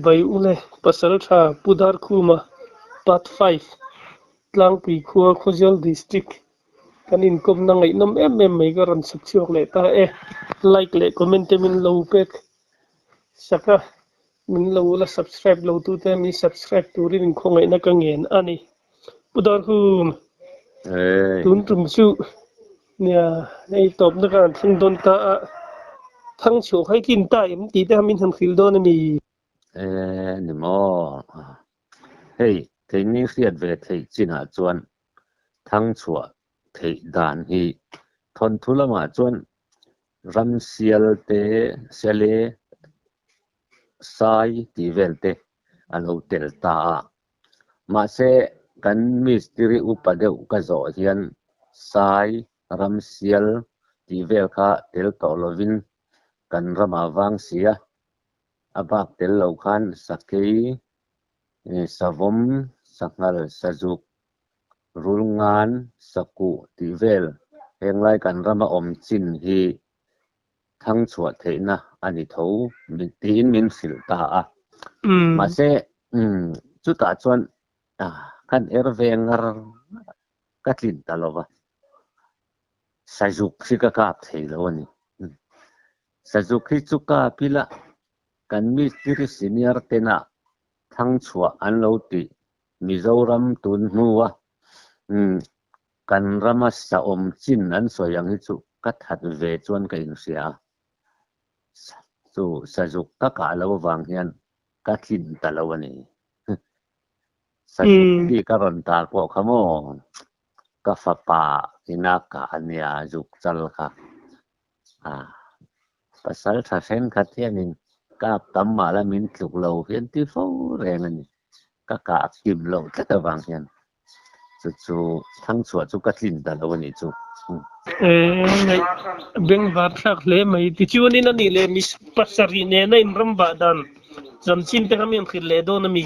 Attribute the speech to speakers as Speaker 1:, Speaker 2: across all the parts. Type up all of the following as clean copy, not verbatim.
Speaker 1: Bai ule Pasaltha Pu Darkhuma Part 5 Tlangpui khua Khawzawl District Kan inkawmna ngaihnawm em em mai ka rawn chhuk chhuak leh ta e. Like leh comment te min lo pek sak a, min lo la subscribe lo tu te min subscribe turin inkhawngaihna ka ngen a ni. Pu Darhum, tun tum chu nia hei tawpna ka han thleng dawn ta a, Thangchhuah kha i tlin ta em tih te kha min han hrilh dawn a ni.
Speaker 2: E ni maw? Hei, keini hriat ve theih chinah chuan thangchhuah theih dan hi thawnthu lamah chuan ram sial te, sele, sai tih vel te a lo tel ta a. Mahse, kan mistiri upa deuh ka zawh hian sai, ram sial tih vel kha tel tawh lovin kan ramah vang sia A bak tel lo khan sakei, savawm, sanghal, sazuk, rulngan, sakuh tih vel henglai kan rama awm chin hi thangchhuah theihna a ni tho tiin min hrilh ta a. Mahse, chutah chuan kan er ve ngar ka tlin ta lo va, sazuk hi ka kap thei lo a ni. Sazuk hi chu kap ila kan mistiri senior tena thangchhuah an lo tih Mizoram tun hnua kan rama sa awm chin an sawi ang hi chu ka that ve chuan ka inhria a. Chu sazuk ka kah lo avang hian ka tlin ta lo a ni. Sazuk hi ka rawn tar pawh kha maw ka fapa ina kah a nia zuk chal kha. A pasal tha thenkhat hianin kap tam mah la min tluk lo hian ti fo reng a ni. Ka kah kim loh tlat avang hian chu chu thangchhuah chu ka tlin ta lo a nih chu.
Speaker 1: Ngaih bengvar thlak hle mai. Tichuanin a nih leh mi pasarih nena inram vah dan chanchin te kha mi an hrilh leh dawn a mi?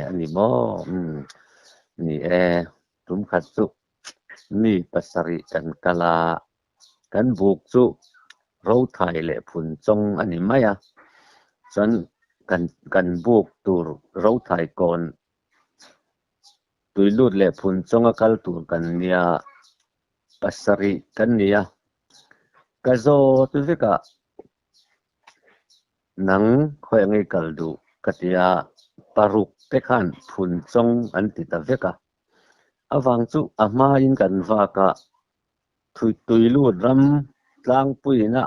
Speaker 2: A ni maw? Ni e, tum khat chu mi pasarih kan kal a, kan buk chu rothai leh phun chawng a ni mai a, chuan kan kan buk tur rothai kawn tuilut leh phun chawnga kal tur kan nia, pasarih kan ni a, ka zawt vek a. Nang khawi angei kal duh ka ti a, paruk te khan phun chawng an ti ta vek a. Avang chu a hmain kan vak a, tui lut ram tlangpuiin a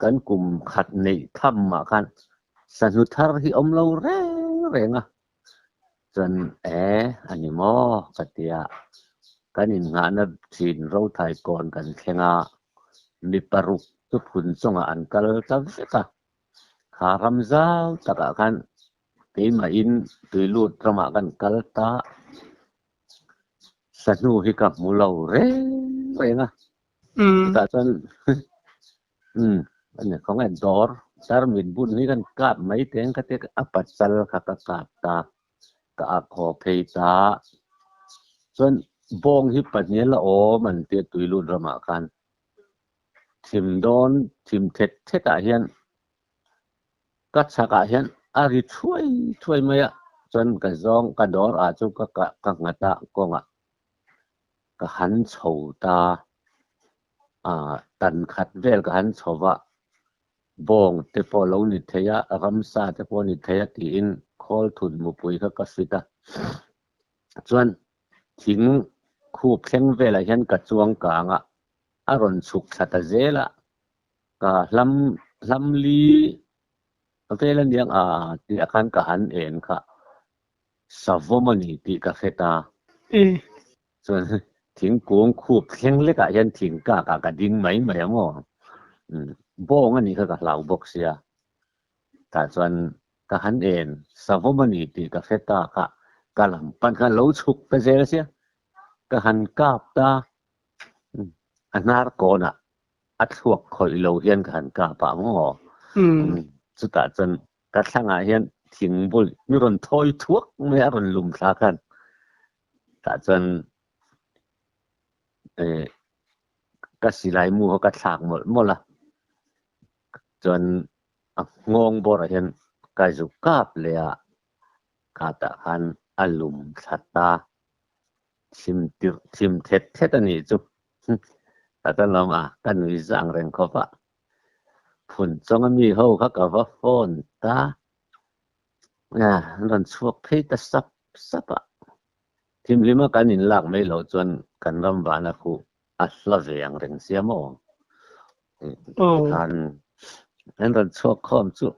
Speaker 2: Kan kum khat neih thamah khan sahnu thar hi awm lo reng reng a, chuan e a ni maw ka ti a, kan innghahna thin Rothai kawn kan thleng a, mi paruk chu phun chungah an kal ta vek a, kha ram zau takah khan keimahin tuilut ramah kan kal ta, sahnu hi ka hmu lo reng reng a. Chutah chuan umm ani khawnge dawr tarmit bun hi kan kap mai teng ka tia a pasal kha ka kap ta ka ak haw phei ta chuan bawng hi pahnih la awm an tia tuilut ramah khan thim dawn thim thet thet ah hian ka chhak ah hian a ri thuai thuai mai a chuan ka zawng ka dawr ah chu ka ka nghat a kawngah. Ka han chho ta, ah tan khat vel ka han chho va, bawng te pawh lo ni thei a, ramsa te pawh ni thei a tiin khawl thut mupui kha ka fit a. Chuan thing khup thleng velah hian ka chuang kang a, a rawn chhuk thla ta zel a, ka hlam hlam li vel aniang a tih ah khan ka han en kha. Savawm a ni tih ka hre ta. Chuan thingkung khup thleng lekah hian thing kakah ka ding mai mai ang aw. Bawng a nih kha ka hlau bawk sia. Tah chuan ka han en savawm a ni tih ka hre ta kha ka lam pan khan lo chhuk ta zel sia. Ka han kap ta a hnar kawnah a thluak khawih lo hian ka han kap ang aw. Chutah chuan Ka thlangah hian thingbul mi rawn thawi thuak mai a rawn lum thla khan tah chuan eh ka silai mu kha ka thlak mawlh mawlh a chuan a nghawng bawrah hian ka zuk kap leh a khatah khan a lum thla ta thim tirh thim thet thet a nih chu tah chuan lawm a ka nui zang reng khawp a. Phun chawnga mi ho kha ka va phone ta, an rawn chhuak phei ta sap sap a. Thimhlima kan inlak mai loh chuan kan ram vana khuh a hla ve ang reng sia maw? Tikhan an rawn chhuak khawm chu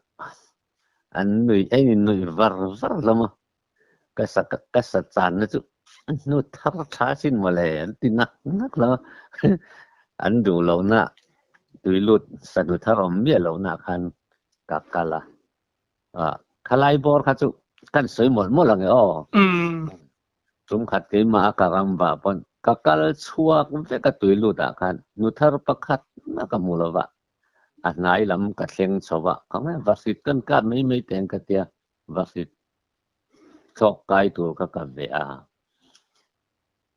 Speaker 2: an nui a innuih var var hlawm a. Ka sa ka sa channa chu hnu thar tha sin mawle an ti nak nak lo an duh lohna tui lut sa hnu thar awm miah lohna khan ka kal a ah khalai bawr kha chu kan sawi mawlh mawlh ang e aw tum khat keimah a ka ram vah pawn ka kal chhuak vek a tui lut ah khan hnu thar pakhat mah ka hmu lo va a hnai lam ka thleng chho va ka nge vahrit kan kap mai mai teng ka tia vahrit Thlawk kai tur ka kap ve a,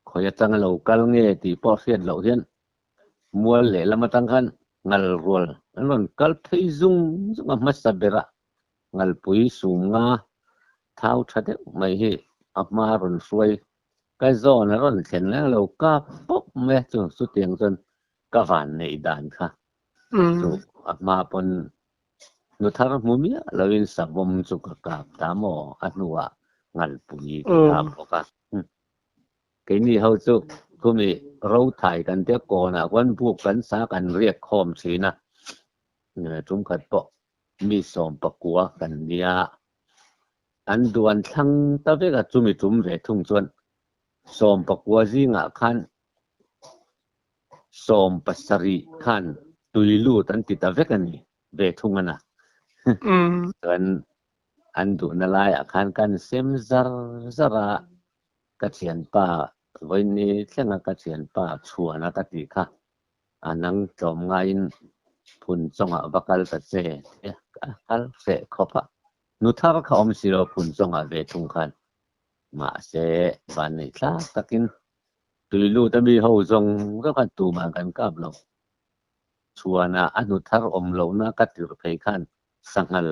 Speaker 2: khawi atanga lo kal nge tih pawh hriat loh hian mual lehlam atang khan ngal rual an rawn kal phei zung zung a, hmasa berah ngalpui sum nga thau tha deuh mai hi a hma rawn hruai ka zawn a rawn thlen reng lo kap pawp mai a, chu chutiang chuan ka van neih dan kha chu a hma pawn Nu thar hmu miah loin savawm chu ka kap ta maw? A hnuah ngalpui ka kap bawk a. Keini ho chu khumi rothai kan tia kawnah khuan buk kan sa kan riak khawm thin a. Tumkhat pawh mi 19 kan nia. An duan thlang ta vek a, chumi tum ve thung chuan 19 zingah khan 17 khan tui lut an ti ta vek a ni ve thung a na. Chuan an duhna laiah khan kan sem zar zar a, ka thianpa vawiin thlenga ka thianpa chhuana ka tih kha a nang tlawm ngaiin phun chawngah va kal ta che tia a kal hreh khawp a. Nu thar kha awm si lo phun chawngah ve thung khan mahse vanneih thlak takin Tui lut a mi ho zawng zawng khan tumah kan kap lo. Chhuanah a hnu thar awm lohna ka tirh phei khan sanghal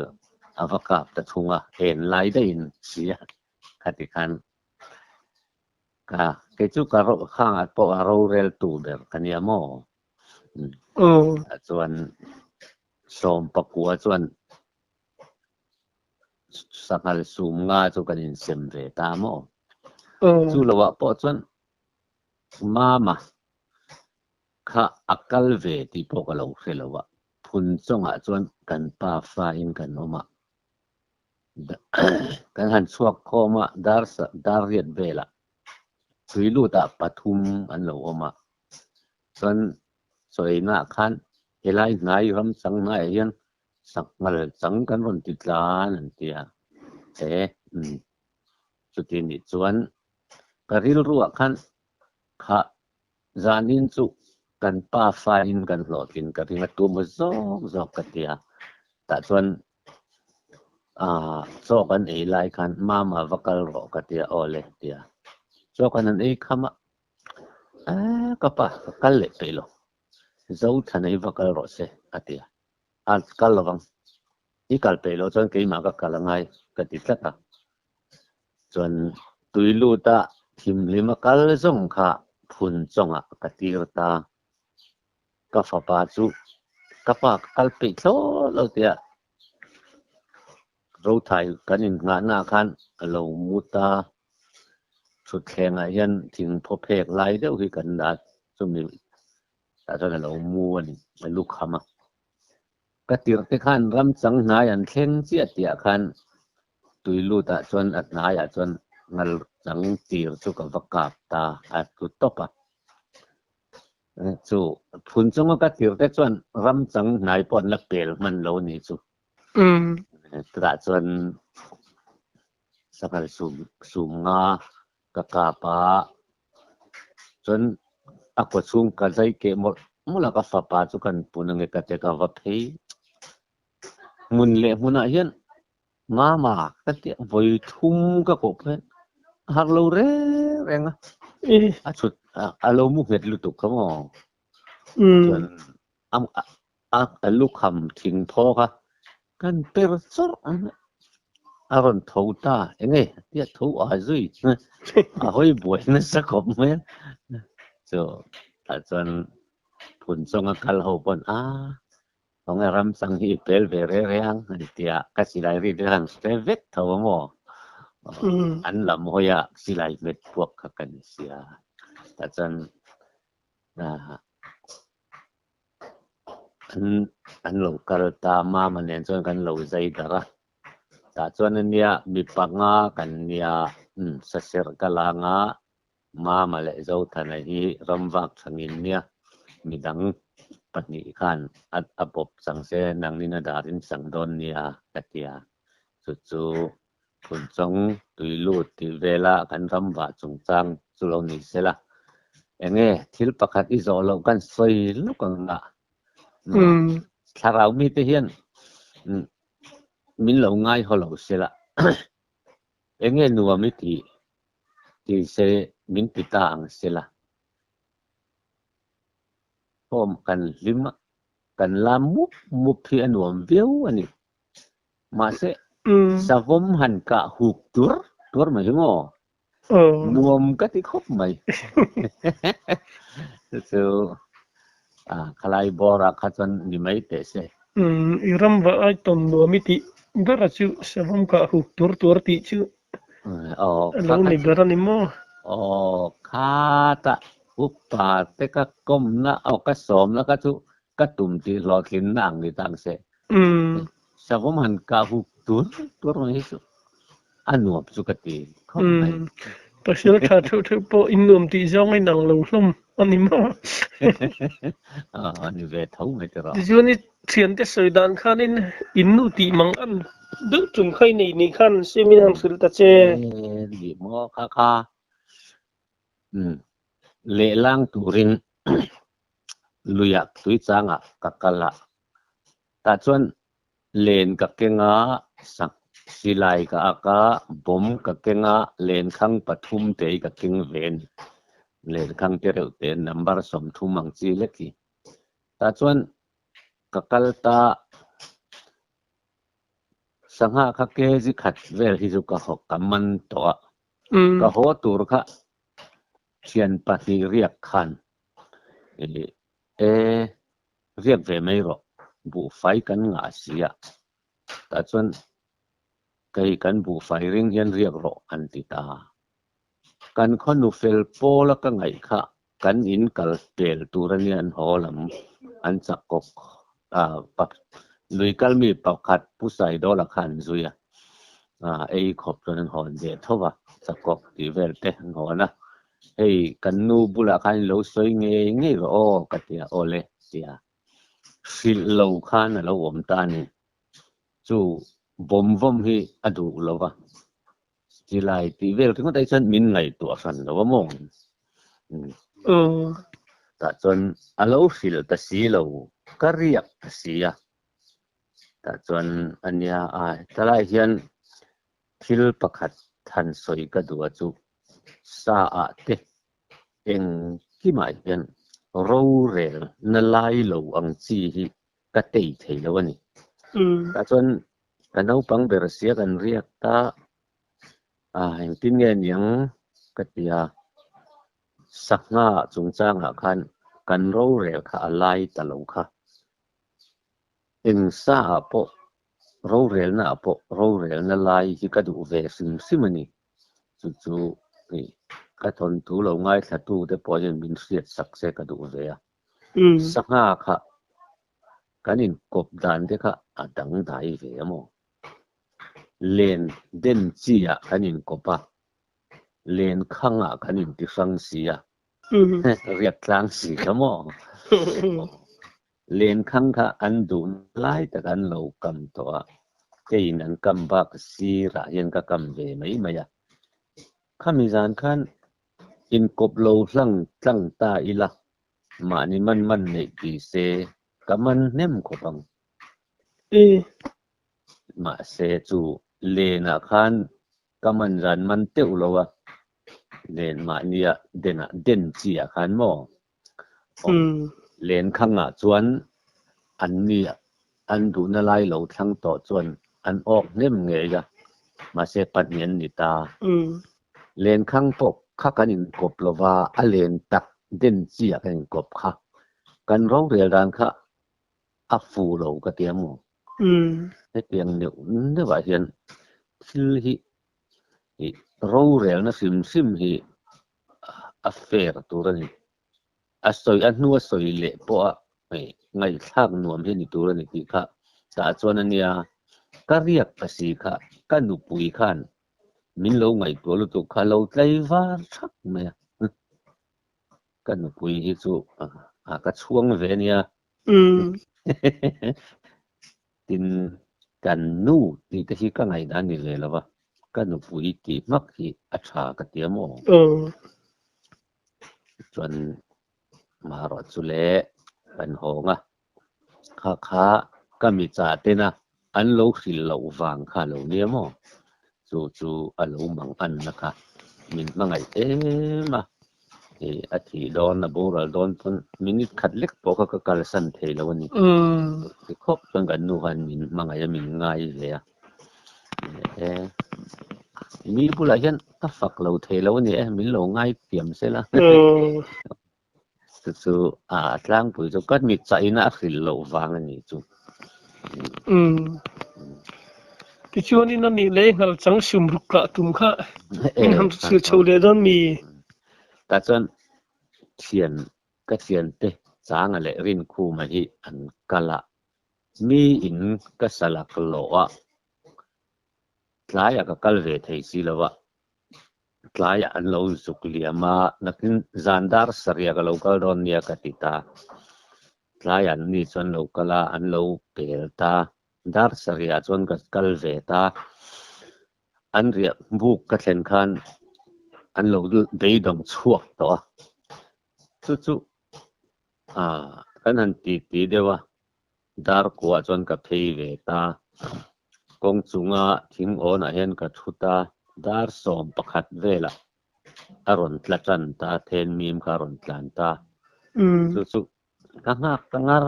Speaker 2: a va kap ta thung a, en lai daihin sia khati khan ka kei chu ka khangah pawh a rorel tu ber ka nia maw? Chuan 19 chuan Sanghal sum nga chu kan insem ve ta maw? Chu loah pawh chuan Mama kha a kal ve tih pawh ka lo hre lo a. Phunchawngah chuan kan pa fa in kan awm a, kan han chhuak khawm a, dar dar riat velah tui lutah pathum an lo awm a, chuan chawina khan helai hnai ram chang hnaiah hian sanghal chang kan rawn ti tlan an ti a, he umm chuti nih chuan ka rilruah khan kha Zanin chu kan pa fain kan hlawhtlin ka ring a, tumaw zawk zawk ka ti a. Tah chuan aah chaw kan ei lai khan mama va kal rawh ka ti a, aw le ti a. Chaw kan han ei kham a, eeh ka pa ka kal leh peih lo, Zothana i va kal rawh se a ti a, a kal lovang, i kal peih loh chuan keimah ka kal angai ka ti tlat a. Chuan tui luta thimhlim a kal zawng kha phun chawngah ka tir ta. Ka fapa chu ka pa ka kal peih thlawt lo tia Rothai kan innghahnaah khan a lo mu ta. Thutthlengah hian thingphaw phek lai deuh hi kan dah chumi tah chuan a lo mu a ni, a lukham a. Ka tirh te khan ram chang hnai an thleng chiah tih ah khan tui lut ah chuan a hnai ah chuan ngal chang tir chu ka va kap ta a tlu tawp a. Chu phun chunga ka tirh te chuan ram chang hnai pawh an la pel hman lo a nih chu. Chutah chuan sanghal sum sum nga ka kap a, chuan a kaw chhung ka zai keh mawlh mawlh a, ka fapa chu kan pun ange ka ti a, ka va phei hmun leh hmunah hian mama ka ti a, vawi thum ka kawh phei a, a har lo reng reng a, a chhut a lo mu nghet lutuk kha maw, chuan a lukham thing thawk a, kan per chawrh a rawn tho ta enge tia tho a zui a hawi buai nasa khawp mai a chu tah chuan phun chawnga kal ho pawn a khawnge ram chang hi i pel ve reng reng ang an tia ka silai ri te khan hre vek tho a maw an lam hawi a silai hmet puak kha ka ni sia tah chuan An an lo kal ta mama nen chuan kan lo zai darh a, tah chuan ania mi panga kan nia umm saserh ka lang a, mama leh Zothana hi ramvak changin nia midang pahnih khan a a bawp chang se nangnin a darin chang dawn nia ka ti a, chu chu Phunchawng tui lut tih vela kan ram vah chungchang chu lo ni sela. Enge thil pakhat i zawh loh kan sawi luk ang a, thlarau mite hian min lo ngai haw lo sela. Enge nuam i tih ti se min ti ta ang sela. Home kan hlim a, kan la mup mup hi a nuam viau a ni. Mahse, savawm han kah huk tur tur mai hi maw? Nuam ka ti khawp mai. Chu chu khalai bawrah kha chuan ni mai teh se.
Speaker 1: I ram vah ai tawn nuam i tih bera chu savawm kah huk tur tur tih chu a lo ni ber a ni maw?
Speaker 2: Aw, khata upa te ka kawmna aw ka sawmna kha chu ka tum tih hlawhtlinna ang ni tang se. Savawm han kah huk tur tur mai hi chu a nuam chu ka ti khawp mai.
Speaker 1: Pasal tha theuh theuh pawh in nuam tih zawng a inang lo hlawm a ni maw?
Speaker 2: A ni ve tho mai tiraw.
Speaker 1: Tichuan i thiante sawi dan khanin in nu tih mang an deuh tum kha i nei nih khan siamin han hrilh ta che.
Speaker 2: E ni maw kha kha lehlang turin luiah tui changah ka kal a, tah chuan len ka keng a, sak silai ka ak a, bomb ka keng a, lenkhang pathum te hi ka keng ve a ni. Lenkhang te reuh te number 30 ang chi lek hi. Tah chuan ka kal ta, sangha kha kg khat vel hi chu ka haw ka man tawh a, ka haw tur kha thian pahnih riak khan E, riak ve mai rawh, buhfai kan ngah si a, tah chuan kei kan buhfai ring hian riak rawh an ti ta. Kan khaw nu fel pawla ka ngaih kha kan in kal pel tur a nia an haw lam an chak kawk. Lui kal mi pakhat Pu Saidawla kha an zui a, ei khawp chuan an hawn ve tho va, chakawk tih vel te an hawn a. Hei kan nu bulah khan i lo sawi ngei ngei rawh aw ka ti a, awle ti a, hrilh lo khan a lo awm ta a ni. Chu vawm vawm hi a duh lo va, Silai tih vel ringawt ai chuan min ngaihtuah hran lo a maw? Tah chuan a lo hrilh ta si lo, ka riak ta si a. Tah chuan a nia a, hetlai hian thil pakhat han sawi ka duh a chu, sa ah te engkimah hian rorel na lai lo ang chi hi ka tei thei lo a ni. Tah chuan Ka naupang ber sia kan riak ta a, engtin nge niang ka ti a, sangha chungchangah khan kan rorel kha a lai ta lo kha. Eng sa ah pawh rorelna ah pawh rorelna lai hi ka duh ve hrim hrim a ni. Chu chu ka thawnthu lo ngaithla tu te pawh hian min hriat sak se ka duh ve a. Sangha kha kan inkawp dan te kha a dangdai ve a maw? Len den chi ah kan inkawp a, len khang ah kan inti hrang si a, riak tlang si kha maw? Len khang kha an duh lai tak an lo kam tawh a, keiin an kam bak sirah hian ka kam ve mai mai a. Khami zan khan inkawp lo hlang tlang ta ila Mahni man man neih ti se ka man hnem khawp ang. Mahse chu lenah khan ka man zan man teuh lo a, len mahnia denah den chi ah khan maw? Aw, len khangah chuan an ni an duhna lai lo thlang tawh chuan an awk hnem ngei a, mahse pahnih an ni ta. Lenkhang pawh kha kan inkawp lo va, a len tak den chiah kan inkawp kha. Kan rorel dan kha a fu lo ka ti a maw? Hetiang neuh neuhah hian thil hi rorelna hrim hrim hi a fair tur a ni. A sawi a hnu a sawi leh pawha ngaihthlak nuam hi a ni tur a ni tih kha tah chuan a nia. Ka riak ta si kha ka nupui khan Min lo ngaihtuah lutuk kha lo tlei var thak mai a. Ka nupui hi chu ka chhuang ve ania. Tin, kan nu tih te hi ka ngaihdan ni ve lo va, ka nupui tih hmak hi a tha ka ti a maw? Chuan marawh chu le kan hawng a. Kha kha ka mi chah tena an lo hrilh loh vang kha lo nia maw? Chu chu a lo mang anna kha min hmangaih em a, ih a thih dawn a boral dawn pawn minute khat lek pawh kha ka kalsan thei lo a ni. Ti khawp chuan kan nu khan min hmangaih a min ngai ve a. E mi bulah hian ka fak lo thei lo a ni e, min lo ngai thiam sela. Chu chu a tlangpui chu ka mit chah in a hrilh loh vang a ni chu.
Speaker 1: Tichuanin a nih leh nghal chang sum ruk kah tum kha min han hrilh chho leh dawn mi?
Speaker 2: Tah chuan thian ka thiante Changa leh Rinkhuma hi an kal a, mi in ka salak lawh a, tlaiah ka kal ve thei si lo a, Tlaiah an lo zuk liam a, nakin zan dar sarih ka lo kal dawn nia ka ti ta. Tlaiah an ni chuan lo kal a, an lo pel ta. Dar sarihah chuan ka kal ve ta. An riah buk ka thlen khan an lo beidawng chhuak tawh a. Chu chu kan han ti ti deuh a, dar kuah chuan ka phei ve ta. Kawng chunga thing awnah hian ka thu ta, dar 11 velah a rawn tla tan ta, then mim kha a rawn tlan ta. Chu chu ka nghak ta ngar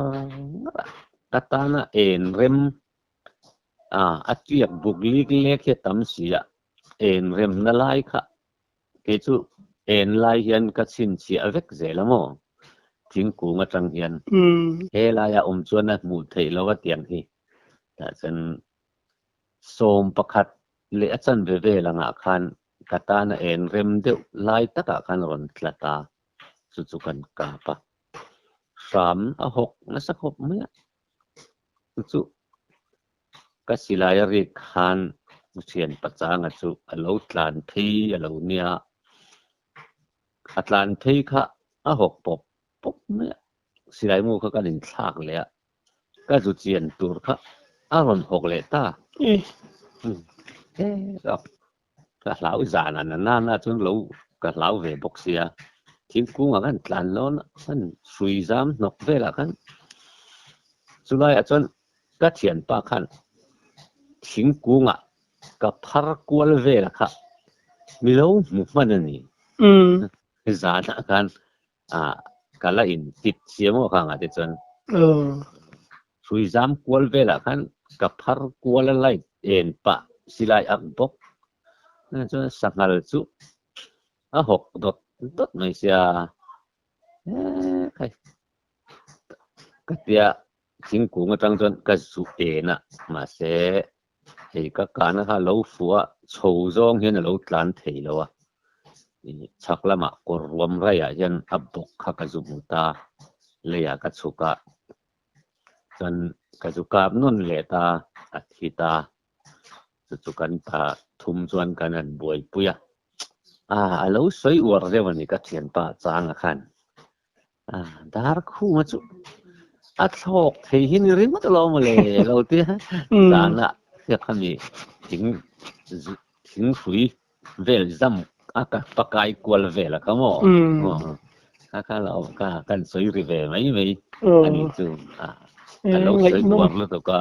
Speaker 2: ngar a, ka tana en rem a tiak buk lik lek hi a tam si a, en remna lai kha Kei chu en lai hian ka chhinchhiah vek zel a maw? Thingkung atang hian he laia awm chuan a hmuh theih lo a tiang hi. Tah chuan 11 leh a chanve vel angah khan ka tana en rem deuh lai takah khan a rawn tla ta. Chu chu kan kap a. Hram a hawk nasa khawp mai a. Chu chu ka silai a rik khan thian pachanga chu a lo tlan phei a lo nia. A tlan phei kha a hawk pawp pawp mai a, silai mu kha kan inthlak leh a, ka zu chian tur kha a rawn hawk leh ta. Ka hlau zan a na na chuan lo ka hlau ve bawk sia, thingkungah khan tlan lawn a, khan hrui zam hnawk velah khan chulaiah chuan ka thianpa khan thingkungah ka phar kual velah kha mi lo hmu hman a ni. Zanah khan ka la intit sia maw khangah te chuan hrui zam kual velah khan ka phar kual a light en pah silai ak bawk chuan sanghal chu a hawk dawt dawt mai sia hei ka tia thingkung atang chuan ka zu en a mahse Hei ka kahna kha lo fuh a, chho zawng hian a lo tlan thei lo a, chhak lamah kawr ruam raiah hian a bawk kha ka zu hmu ta, leiah ka chhuk a, chuan ka zu kap nawn leh ta, a thi ta, chu chu kan pa thum chuan kan han buaipui a, a lo sawi uar deuh a ni ka thianpa changa khan. Dar khuma chu a thlawk thei hi ni ringawt alo mawle lo tia zana hriat kha mi thing thing hrui vel zam a ka pakai kual vel a kha maw kha kha lo ka kan sawi ri ve mai mai ani chu a lo sawi uar lutuk a.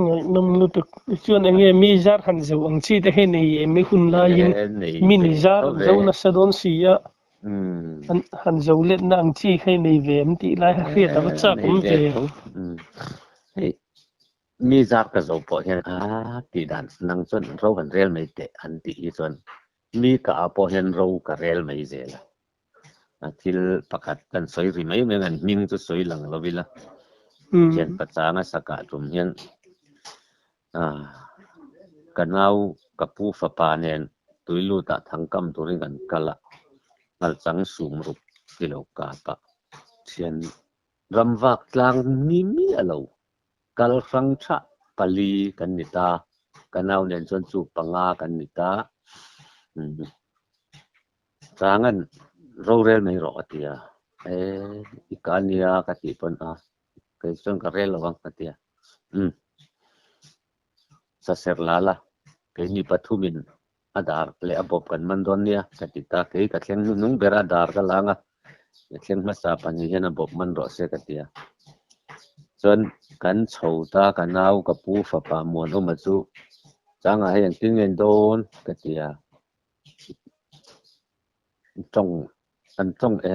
Speaker 1: Ngaihnawm lutuk. Chuan eng nge mi zar han zo ang chi te hi nei em i hun laiin mi ni zar an zo nasa dawn si a, han zo letna ang chi kha i nei ve em tih lai kha hriat a va chak awm ve.
Speaker 2: Hei mi zar ka zo pawh hian a tih dan nang chuan ro han rel mai teh an tih hi chuan mi ka ah pawh hian ro ka rel mai zel a. A thil pakhat kan sawi ri mai mai ang, hming chu sawi lang lo ila. Thian pachanga sakah tum hian ka nau ka pu fapa nen tuilutah thangkam turin kan kal a, ngalchang sum ruk ti lo kap a, thian ramvak tlang ni miah lo kal hrang tha pali kan ni ta, ka nau nen chuan chu panga kan ni ta. Changan rorel mai rawh a ti a, e i ka nia ka tih pawn a, kei chuan ka rel lo ang ka ti a, umm saser la la, keini pathumin a dar leh a bawp kan man dawn nia ka ti ta, kei ka thleng hnuhnung ber a dar ka lang a, ka thleng hmasa pahnih hian a bawp man rawh se ka ti a, chuan kan chho ta ka nau ka pu fapa Muanawma chu changah hei engtin nge dawn ka ti a. Tawng an tawng e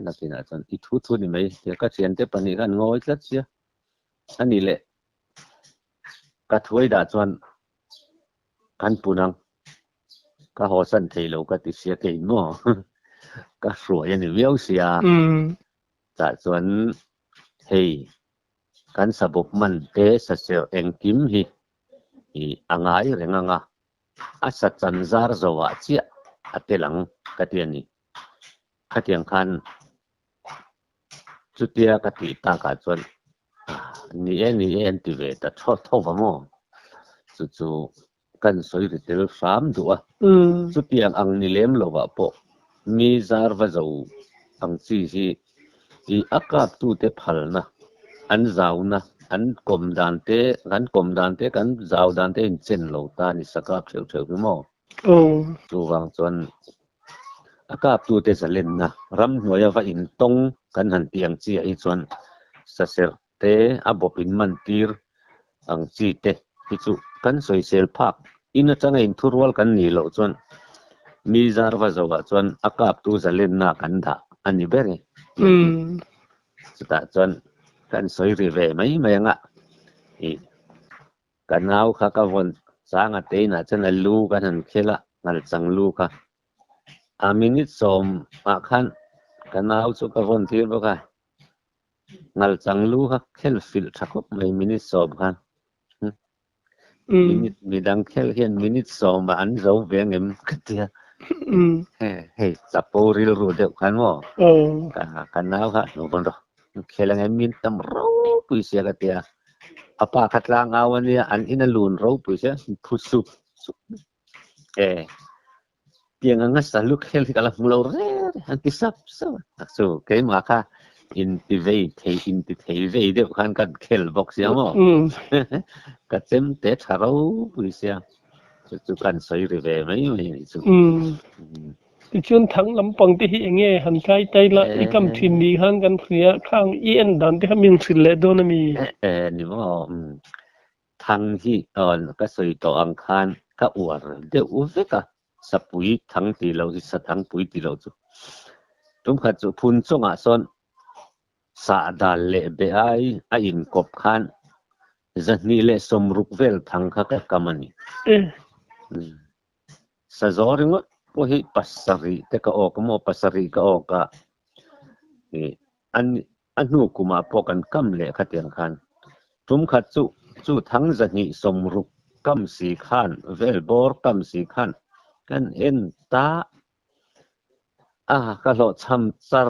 Speaker 2: nakinah chuan i thu thu ni mai tia ka thiante pahnih khan ngawi tlat sia a nih leh ka thuai dah chuan kan pun ang ka haw san thei lo ka ti sia kei maw ka hruai a ni viau sia tah chuan hei kan sabawp man te saserh engkim hi a ngai reng ang a. A sa chan zar zo ah chiah a tel ang ka ti a ni. Khatiang khan chutia ka tih takah chuan ni e ni e an ti ve ta tho tho va maw? Chu chu kan sawi ri tel hram duh a. Chutiang ang ni lem lovah pawh mi zar va zo ang chi hi I a kaptute phalna, an zauna, an kawm dan te, kan kawm dan te, kan zau dan te inchen lo ta a ni sa kap theuh theuh hi maw? Chuvang chuan a kaptute zalenna ramhnuaia va intawng kan han tih ang chiah hi chuan saserh te a bawp in man tir ang chi te hi chu kan sawisel phak in atanga inthurual kan nih loh chuan mi zar va zoh ah chuan a kaptu zalenna kan dah a ni ber e tih a ni. Chutah chuan kan sawi ri ve mai mai anga ih ka nau kha ka vawn changa te inah chuan a lu kan han khel a, ngalchang lu kha a minute sawm ah khan ka nau chu ka vawn tir bawk a. Ngalchang lu kha khel filh tha khawp mai minute sawm khan. Minute midang khel hian minute sawm ah an zo ve angem ka tia. Hei chapo rilru deuh khan maw ka nau kha lo vawn rawh. Khel ange min tam ropui sia ka tia. A pa kha tlangau a nia, an in a lun ropui sia, phu sup sup e. Tiang anga salu khel hi ka la hmu lo re re, an ti sap sap a. Tak chu keimah kha inti vei thei inti thei vei deuh khan kan khel bawk sia maw? Ka chem te tha ropui sia, chu chu kan sawi ri ve mai mai a nih chu.
Speaker 1: Tichuan thang lampang te hi eng nge han kai tai la, i kam thin ni khan kan hria, khang i en dan te kha min hrilh leh dawn a mi?
Speaker 2: E ni maw? Thang hi ka sawi tawh ang khan ka uar deuh vek a, sapui thang tih loh hi sathangpui tih loh chu. Tumkhat chu phun chungah sawn sahdal leh be ai a inkawp khan 260 vel thang kha ka kam a ni. Sazaw ringawt pawh hi pasarih te ka awk maw pasarih ka awk a, a hnu kumah pawh kan kam leh khatiang khan tum khat chu chu thang 260 kam si khan vel bawr kam si khan kan en ta a, ka hlawhchham char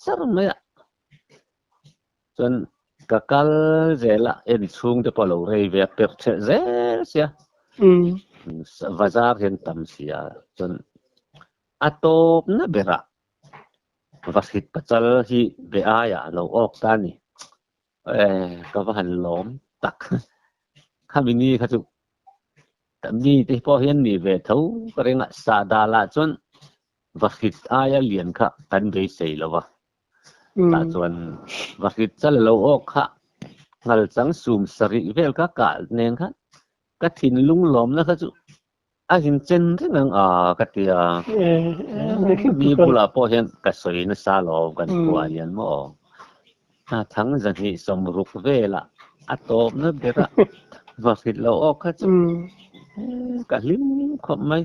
Speaker 2: char mai a. Chuan ka kal zel a, en chhung te pawh a lo rei ve a, perh thelh zel sia. Bazar hian tam sia. Chuan a tawpna berah Vahrit Pachal hi be aiah a lo awk ta a ni. Ka va han lawm tak. Khami ni kha chu mi te pawh hian ni ve tho ka ring a, Sahdalah chuan Vahrit aia lian kha kan beisei lo va. Tah chuan Vahrit chal a lo awk kha ngal chang sum sarih vel kha kah nen khan ka thinlung lawmna kha chu a inchen reng ang a ka ti a. Mi bulah pawh hian ka sawi nasa lo kan khuaah hian maw. Thang 260 velah a tawpna berah Vahrit lo awk kha chu ka hlim khawp mai.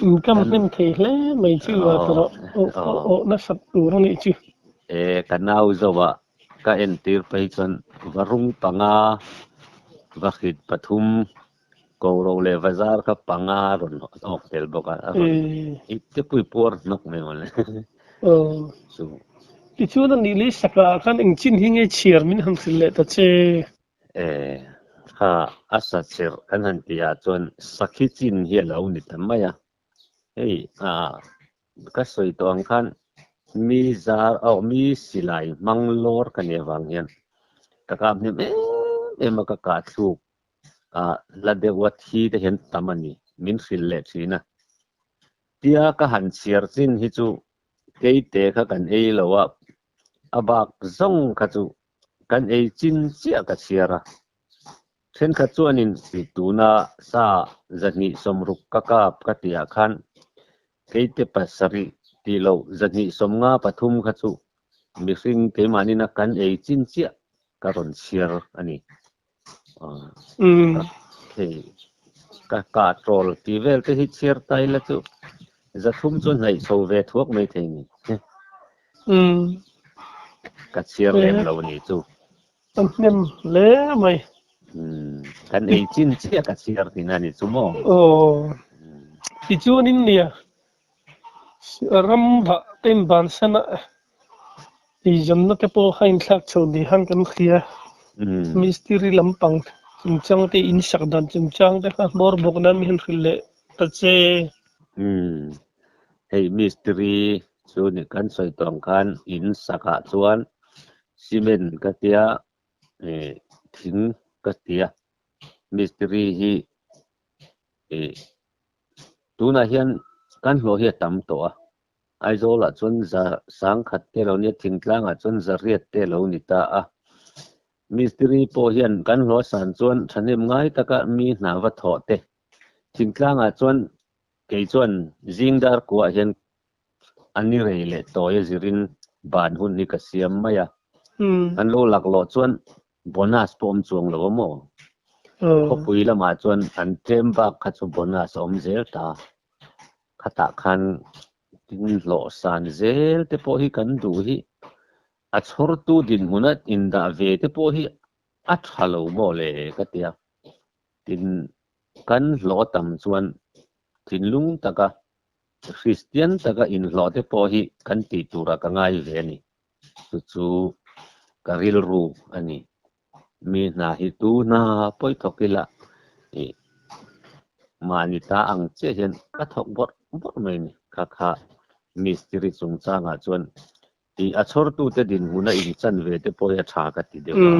Speaker 1: Income hnem thei hle mai chu a tawrh awh nasat tur a nih chu.
Speaker 2: E ka nau zoah ka entir phei chuan varung panga, vahrit pathum, koro leh vazar kha panga rawn awk tel bawk a, a rawn ipte pui puar hnawk mai mawle. Chu.
Speaker 1: Tichuan a nih leh sakah khan engchin hi nge chhiar min han hrilh leh ta che?
Speaker 2: E, kha a sa chirh kan han tih ah chuan sakhi chin hi a lo ni ta mai a. Hei a ka sawi tawh ang khan mi zar oh mi silai hmang lawr ka nih avang hian ka kap hnem em em a ka kah thluk a la deuh a thi te hian tam a ni min hrilh leh thin a. Tia ka han chhiar chin hi chu keite kha kan ei lo a, a bak zawng kha chu Kan ei chin chiah ka chhiar a, thenkhat chuanin tuna sa 260 ka kap ka tihah khan keite pasarih tih loh 253 kha chu mihring keimahnin a kan ei chin chiah ka rawn chhiar a ni. Hei ka kahtrawl tih vel te hi chhiar ta ila chu 300 chu hnaih chho ve thuak mai thei ni. Ka chhiar lem lo ni chu.
Speaker 1: Ka hnem hle mai.
Speaker 2: Kan ei chin chiah ka chhiar thin a ni chu maw?
Speaker 1: Aw. Tichuanin nia ram vah te inbansan a eizawnna te pawh a inthlak chho ni khan kan hria. Mistiri lampang chungchang te insak dan chungchang te kha hmawr bawk nan min han hrilh leh ta che.
Speaker 2: Hei mistiri chu ni kan sawi tawh ang khan in sakah chuan cement ka tia ih thing ka tia mistiri hi ih tunah hian kan hlawh hi a tam tawh a Aizawlah chuan za sangkhat te lo nia thingtlangah chuan za riat te lo ni ta a mistiri pawh hian kan hlawh san chuan thahnem ngai taka mi hna va thawh te thingtlangah chuan Kei chuan zing dar kuah hian a ni rei leh tawi a zirin ban hun hi ka siam mai a. An lo laklawh chuan bonus pawh awm chuang lo a maw? Khawpui lamah chuan an tlem bak kha chu bonus a awm zel ta. Khatah khan tin hlawh san zel te pawh hi kan duh hi a chhawrtu dinhmuna indah ve te pawh hi a tha lo maw le ka ti a. Tin, kan hlawh tam chuan thinlung taka Kristian taka inhlawh te pawh hi kan tih turah ka ngai ve a ni. Chu chu ka rilru a ni. Mi hna hi tu hna pawi thawk ila ih mahni ta ang chiah hian ka thawk bawrh bawrh mai a ni. Kha kha mistiri chungchangah chuan ih a chhawrtute dinhmuna inchan ve te pawh hi a tha ka ti deuh a,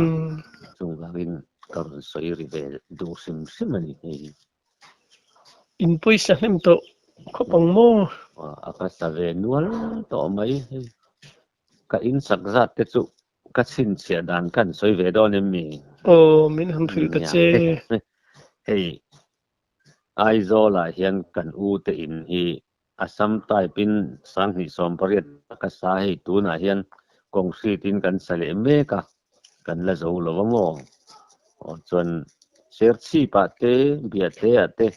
Speaker 2: chungvangin ka rawn sawi ri ve duh hrim hrim a ni hei hi.
Speaker 1: In pawisa hnem tawh khawp ang maw?
Speaker 2: A ka sa ve nual tawh mai hei. Ka insak zat te chu ka chhinchhiah dan kan sawi ve dawn em mi?
Speaker 1: Aw, min han hrilh ta che.
Speaker 2: Hei, Aizawlah hian kan u te in hi Assam type in 2018 ka sa hei tunah hian concrete in kan sa leh mek a, kan la zo lo a maw? Aw chuan Serchhip ah te, Biate ah te,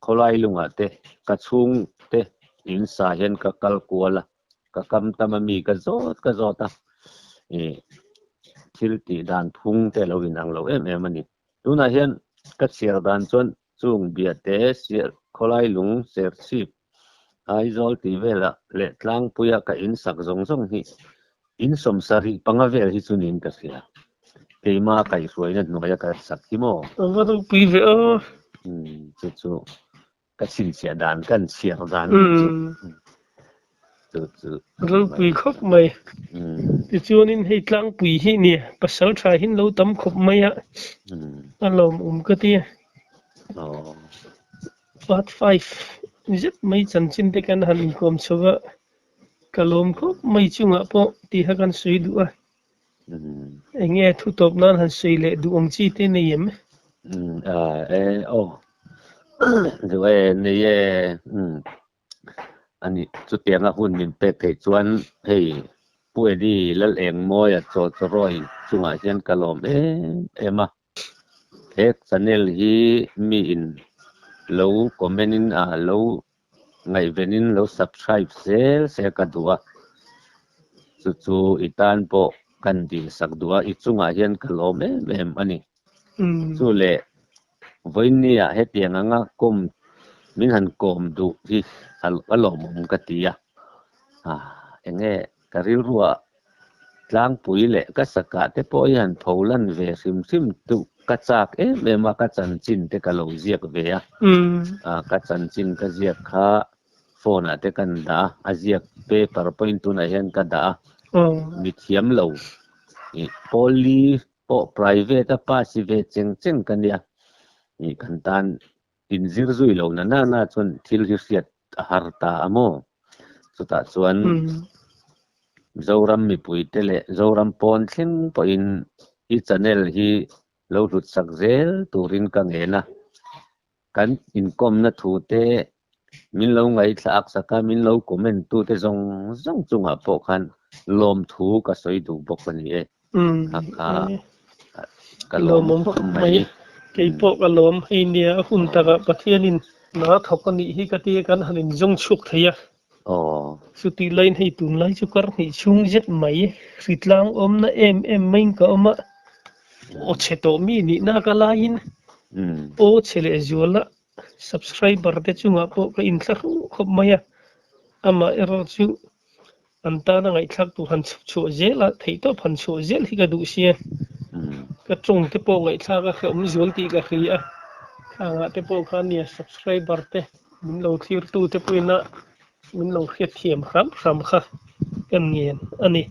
Speaker 2: Khawlai lungah te ka chhung te in sa hian ka kal kual a, ka kam tam a mi ka zawt ka zawt a, ih thil tih dan phung te a lo inang lo em em a ni. Tunah hian ka chhiar dan chuan chung Biate, Khawlai lung, Serchhip, Aizawl tih velah leh tlangpuia ka in sak zawng zawng hi in 75 vel hi chu niin ka hria. Keima kaihhruaina hnuaia ka sak hi maw?
Speaker 1: A va ropui ve a.
Speaker 2: Umm chu chu ka chhinchhiah dan kan chhiar dan hi chu chu chu
Speaker 1: Ropui khawp mai. Tichuanin hei tlangpui hi nia pasal tha hin lo tam khawp mai a, a lawmawm ka ti a. Part 5 zet mai chanchin te kan han inkawm chho a, ka lawm khawp mai chungah pawh tiha kan sawi duh a. Eng nge thu tawp nan han sawi leh duh ang chi te nei em?
Speaker 2: E aw duh e nei e ani chutianga hun min pek theih chuan hei Pu Eddie Lalengmawia chaw chawrawi chungah hian ka lawm em em a. He channel hi mi in lo comment in a lo ngaihven in lo subscribe zel se ka duh a, chu chu i tan pawh kan dil sak duh a, i chungah hian ka lawm em em a ni. Chu leh vawiinni ah hetiang anga kawm min han kawm duh hi a lawmawm ka ti a, enge ka rilruah Tlangpui leh ka sakah te pawh hi han pho lan ve hrim hrim duh ka chak em em a, ka chanchin te ka lo ziak ve a, ka chanchin ka ziak kha phone ah te kan dah a, a ziak paper pawhin tunah hian ka dah a, mi thiam lo ih pawlli pawh private a pass ve cheng cheng ka nia, ih kan tan inzir zui lo na na na chuan thil hi hriat a har ta a maw? Chutah chuan Zoram mipuite leh Zoram pawn thleng pawhin i channel hi lo hlut sak zel turin ka ngen a. Kan inkawmna thu te min lo ngaihthlak sak a, min lo comment tute zawng zawng chungah pawh khan lawmthu ka sawi duh bawk a ni e. Kha kha ka lawm khawp mai.
Speaker 1: Kei pawh ka lawm hei nia a hun takah Pathianin hna thawk a nih hi ka tia kan han inzawng chhuak thei a. Chutih laiin hei tunlai chu kar hnih chhung zet mai hritlang awmna em em maiin ka awm a, aw chhe tawh mi nihna ka laiin aw chhe leh zual a subscriber te chungah pawh ka inthlahrung khawp mai a, amaherawh chu An tana ngaihthlak tur han chhup chhuah zel a, theihtawp han chhuah zel hi ka duh sia. Ka tawng te pawh ngaihthlak a hrehawm zual tih ka hria a, khangah te pawh khan nia subscriber te min lo thlir tu te pawhin a min lo hriatthiam hram hram kha ka ngen a ni.